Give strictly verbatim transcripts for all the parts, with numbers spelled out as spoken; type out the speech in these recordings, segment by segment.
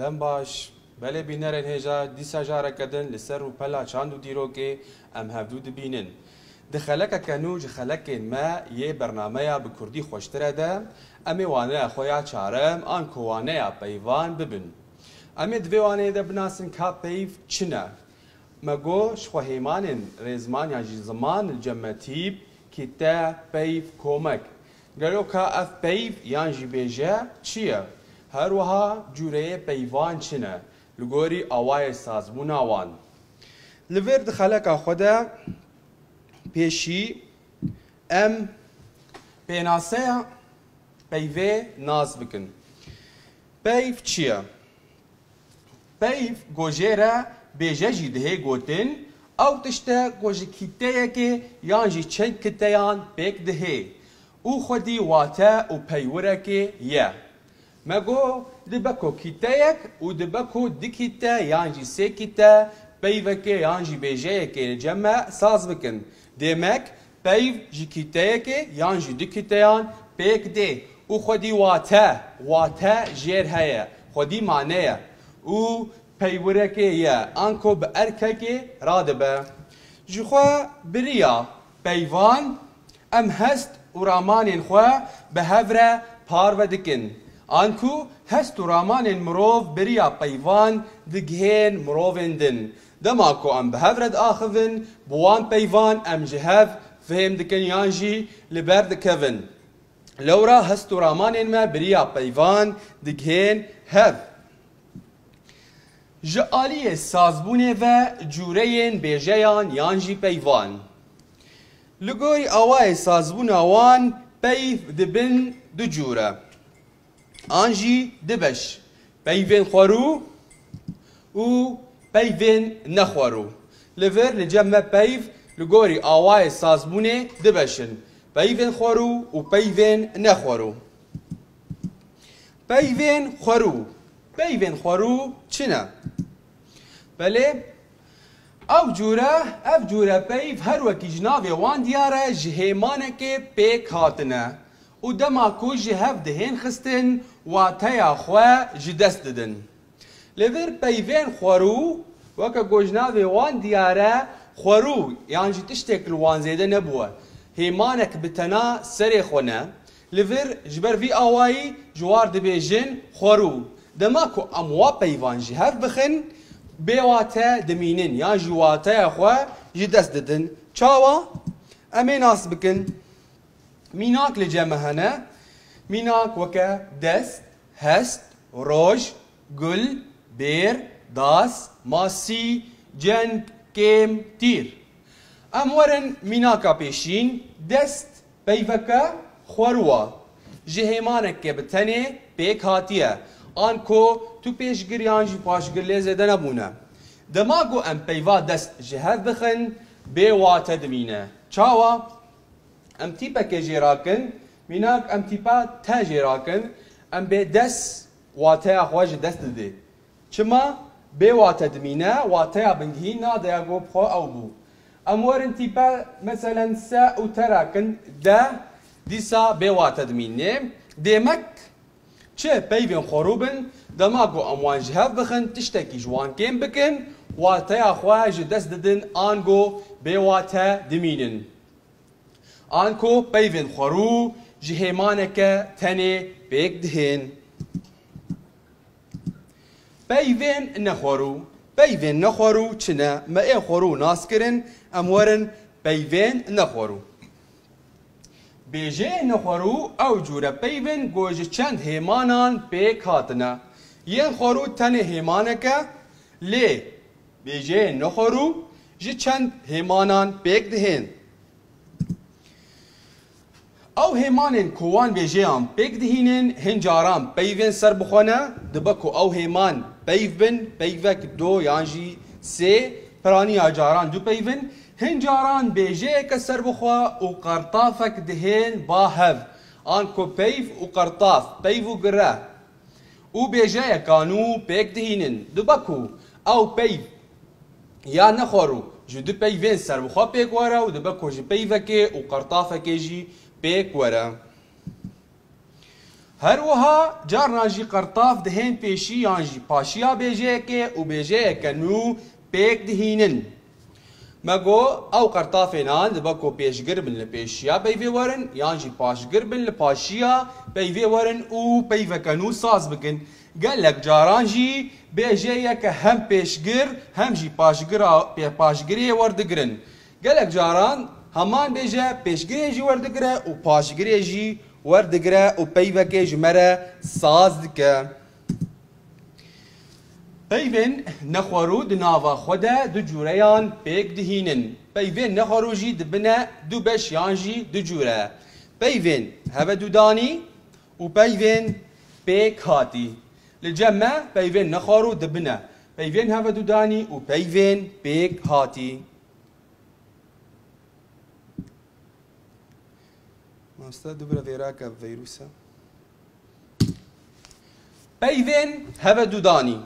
Dem baş. Belê bînerên hêja, dîsa careke din li ser rûpela çand û dîrokê em hevdû dibînin. Di xelekeke nû ji xelekên me yê bernameya Bi Kurdî Xweştir e de, em ê waneya xwe ya çarem anku waneya peyvan bibin. Em ê di vê waneyê de binasin ka peyv çi ne. Me got, ji xwe hêmanên rêzman yan jî ziman li cem me tîp, kîte, peyv, komek. Gelo ka ev peyv yan jî bêje çi ye? Her wiha cûreyê peyvan çi ne, li gorî awayê sazbûna wan? Li vir di xeleka xwe de pêşî em pênaseya peyvê nas bikin. Peyv çi ye? Peyv, ku jê re bêje jî dihê gotin, ew tişt e ku ji kîteyekê yan jî çend kîteyan pêk dihê û xwedî wate û peywirekê ye. Me got, dibe ku kîteyek û dibe ku du kîte yan jî sê kîte peyvekê yan jî bêjeyekê li cem me saz bikin. Demek, peyv ji kîteyekê yan jî du kîteyan pêk dê û xwedî wate, wate jêr heye, xwedî mane ye û peywirekê ye, anku bi erkekê radibe. Ji xwe bi riya peyvan em hest û ramanên xwe bi hev re parve dikin. Anku hest û ramanên mirov bi riya peyvan digihên mirovên din. Dema ku em bi hev re diaxivin, bi wan peyvan em ji hev fêm dikin yan jî li ber dikevin. Lewra hest û ramanên me bi riya peyvan digihên hev. Ji aliyê sazbûnê ve cûreyên bêjeyan yan jî peyvan. Li gorî awayê sazbûna wan peyv dibin du cûre. An jî du beş, peyvên xwerû û peyvên nexwerû. Li vir li cem me peyv li gorî awayê sazbûnê du beş in, peyvên xwerû û peyvên nexwerû. Peyvên xwerû. Peyvên xwerû çi ne? Belê, ew cûre, ev cûre peyv her wekî ji navê wan diyar e, ji hêmanekê pêk hatine û dema ku ji hev dihên xistin, wateya xwe ji dest didin. Li vir peyvên xwerû, weke ku ji navê wan diyar e, xwerû yan jî tiştek li wan zêde nebûye. Hêmanek bi tena serê xwe ne. Li vir ji ber vî awayî ji war dibêjin xwerû. Dema ku em wa peyvan ji hev bixin, bê wate dimînin yan jî wateya xwe ji dest didin. Çawa? Em ê nas bikin. Mînak li cem me hene. Mînak weke dest, hest, roj, gul, bêr, das, masî, cend, kêm, tîr. Em werin mînaka pêşîn, dest peyveke xwerû e. Ji hêmaneke bi tenê pêk hatiye. An ku tu pêşgir yan jî paşgir lê zêde nebûne. Dema ku em peyva dest ji hev bixin, bê wate dimîne. Çawa? Em tîpekê jê rakin, mînak em tîpa te jê rakin, em bê des wateya xwe ji dest didê. Çima? Bê wate dimîne, wateya bingehîn nade ya ku bi xwe ew bû. Em werin tîpe, meselen, se û te rakin, de, dîsa bê wate dimîne. Demek, çi peyvên xwerû bin, dema ku em wan ji hev bixin, tiştekî ji wan kêm bikin, wateya xwe ji dest didin, ango bê wate dimînin. Anku peyvên xwerû ji hêmaneke tenê pêk dihên. Peyvên nexwerû. Peyvên nexwerû çi ne? Me ê xwerû nas kirin, em werin peyvên nexwerû. Bêjeyên nexwerû ew cûre peyv in ku ji çend hêmanan pêk hatine. Yên xwerû tenê hêmaneke, lê bêjeyên nexwerû ji çend hêmanan pêk dihên. Ew hêmanên ku wan bêjeyan pêk dihînin, hin caran peyvên serbixwe ne, dibe ku ew hêman peyv bin, peyvek do yan jî sê, piraniya caran du peyv in, hin caran bêjeyeke serbixwe û qertafek dihên ba hev, anku peyv û qertaf, peyv û gire. Û bêjeyeka nû pêk dihînin. Dibe ku ew peyv ya nexwerû ji du peyvên serbixwe pêk were û dibe ku ji peyvekê û qertafekê jî pêk were. Her wiha carna jî qertaf dihên pêşî yan jî paşiya bêjeyekê û bêjeyeke nû pêk dihînin. Me got, ew qertafên an dibe ku pêşgir bin li pêşiya peyvê werin, yan jî paşgir bin li paşiya peyvê werin û peyveke nû saz bikin. Gelek caran jî bêjeyeke hem pêşgir hem jî paşgira, pê-, paşgirê werdigirin. Gelek caran heman bêje pêşgirê jî werdigire û paşgirê jî werdigire û peyvekê ji me re saz dike. Peyvên nexwerû di nava xwe de du cûreyan pêk dihînin. Peyvên nexwerû jî dibine du beş yan jî du cûre. Peyvên hevedûdanî û peyvên pêk hatî. Li cem me peyvên nexwerû dibine peyvên hevedûdanî û peyvên pêk hatî. Mamoste, dubire vêrake veyrusa. Peyvên hevedûdanî.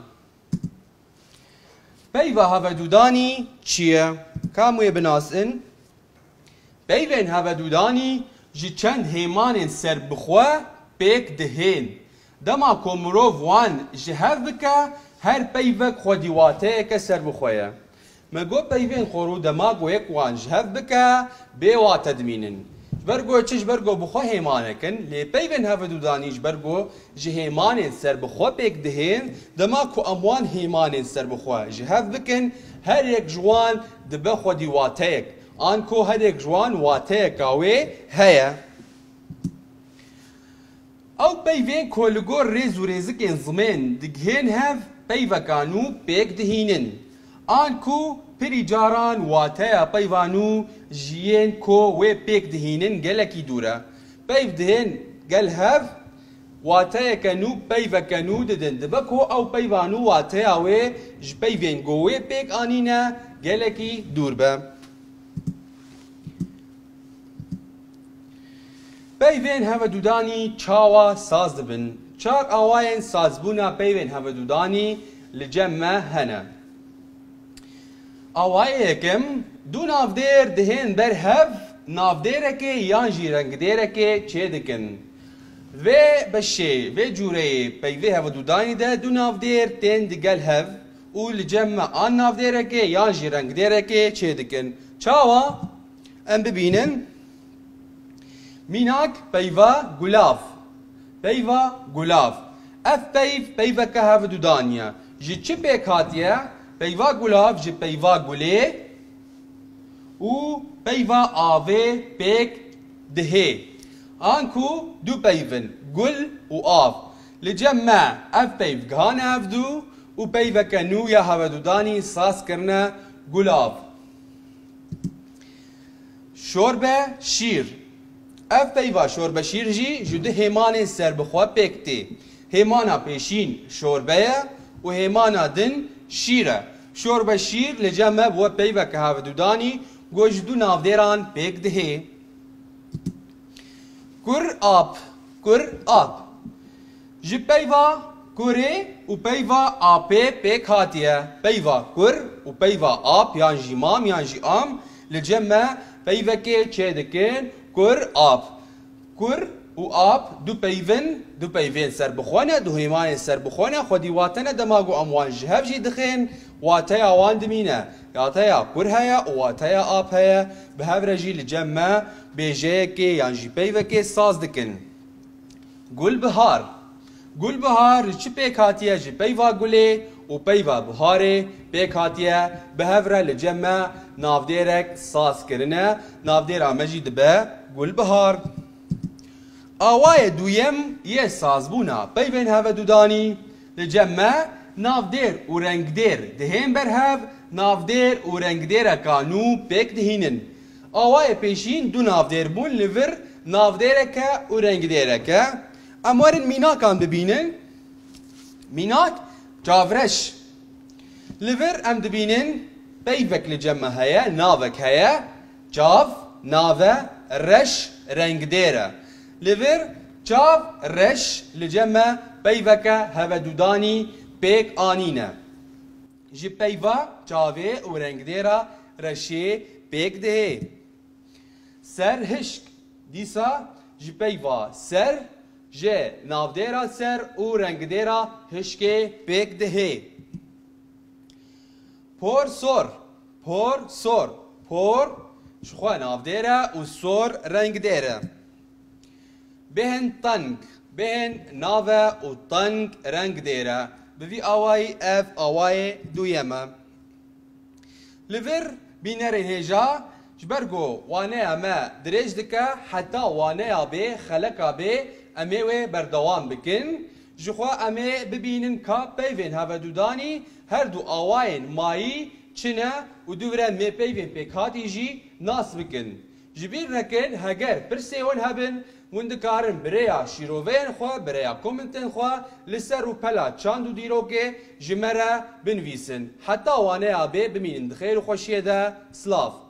Peyva hevedûdanî çi ye? Ka em wê binasin? Peyvên hevedûdanî ji çend hêmanên serbixwe pêk dihên. Dema ku mirov wan ji hev bike, her peyvek xwedî wateyeke serbixwe ye. Me got peyvên xwerû dema ku yek wan ji hev bike, bê wate dimînin. Ji ber ku çi? Ji ber ku bi xwe hêmanek in, lê peyvên hevedûdanî ji ber ku ji hêmanên serbixwe pêk dihên, dema ku em wan hêmanên serbixwe ji hev bikin, her yek ji wan dibe xwedî wateyek. An ku her yek ji wan wateyeka wê heye. Ew peyvên ku li gor rêz û rêzikên zimên digihên hev, peyveka nû pêk dihînin. An ku pirî caran wateya peyva nû ji yên ku wê pêk dihînin gelekî dûr e. Peyv dihên gel hev, wateyeke nû, peyveke nû didin. Dibe ku ew peyva nû wateya wê ji peyvên ku wê pêk anîne gelekî dûr be. Peyvên hevedûdanî çawa saz dibin? Çar awayên sazbûna peyvên hevedûdanî li cem me hene. Awayê yekem, du navdêr dihên ber hev, navdêrekê yan jî rengdêrekê çêdikin. Vê beşê, vê cûreyê peyvê hevedûdanî de du navdêr tên digel hev û li cem me an navdêrekê yan jî rengdêrekê çêdikin. Çawa? Em bibînin. Mînak, peyva gulav. Peyva gulav. Ev peyv, peyveke hevidûdanî ye. Ji çi pêk hatiye? Peyva gulav ji peyva gulê û peyva avê pêk dihê. Anku du peyv in, gul û av. Li cem me ev peyv gihane hevdû û peyveke nû ya hevedûdanî saz kirine gulav. Şorbe, şîr. Ev peyva şorbe şîr jî ji du hêmanên serbixwe pêk tê. Hêmana pêşîn şorbe ye û hêmana din şîr e. Şorbe şîr li cem me bûye peyveke hevidûdanî ku ji du navdêran pêk dihê. Kur ap, kur ap. Ji peyva kurê û peyva apê pêk hatiye. Peyva kur û peyva ap yan jî mam yan jî am li cem me peyvekê çêdikin, kur ap. Kur û ap du peyv in, du peyvên serbixwe ne, du hêmanên serbixwe ne, xwedî wate ne, dema ku em wan ji hev jî dixên, wateya wan dimîne. Wateya kur heye û wateya ap heye, bi hev re jî li cem me bêjeyekê yan jî peyvekê saz dikin. Gulbihar. Gulbihar ji çi pêk hatiye? Ji peyva gulê û peyva biharê pêk hatiye. Bi hev re li cem me navdêrek saz kirine. Navdêra me jî dibe Gulbihar. Awayê duyem yê sazbûna peyvên hevedûdanî, li cem me navdêr û rengdêr dihên ber hev, navdêr û rengdêreka nû pêk dihînin. Awayê pêşîn du navdêr bûn, li vir navdêreke û rengdêreke. Em werin mînakan bibînin. Mînak, çavreş. Li vir em dibînin peyvek li cem me heye, navek heye. Çav, nave, reş, rengdêr e. Li vir çav, reş li cem me peyveke hevedûdanî pêk anîne. Ji peyva çavê û rengdêra reşê pêk dihê. Ser hişk, dîsa ji peyva ser Ji navdêra ser û rengdêra hişkê pêk dihê. Por sor, por sor, por ji xwe navdêr e û sor rengdêr e. Bêhn teng, bêhn nav e û teng rengdêr e. Bi vî awayî ev awayê duyem e. Li vir bînerên hêja, ji ber ku waneya me dirêj dike, heta waneya bê, xeleka bê, em ê wê berdewam bikin. Ji xwe em ê bibînin ka peyvên hevedudanî her du awayên mayî çi ne û dûvre mê peyvên pêkhatî jî nas bikin. Ji bîr nekin, heger pirsê wan hebin, hûn dikarin bi rêya şîroveyên xwe, bi rêya komentên xwe li ser rûpela çand û dîrokê ji me re binivîsin. Heta waneya bê bimînin di xêr û xweşiyê de. Silav.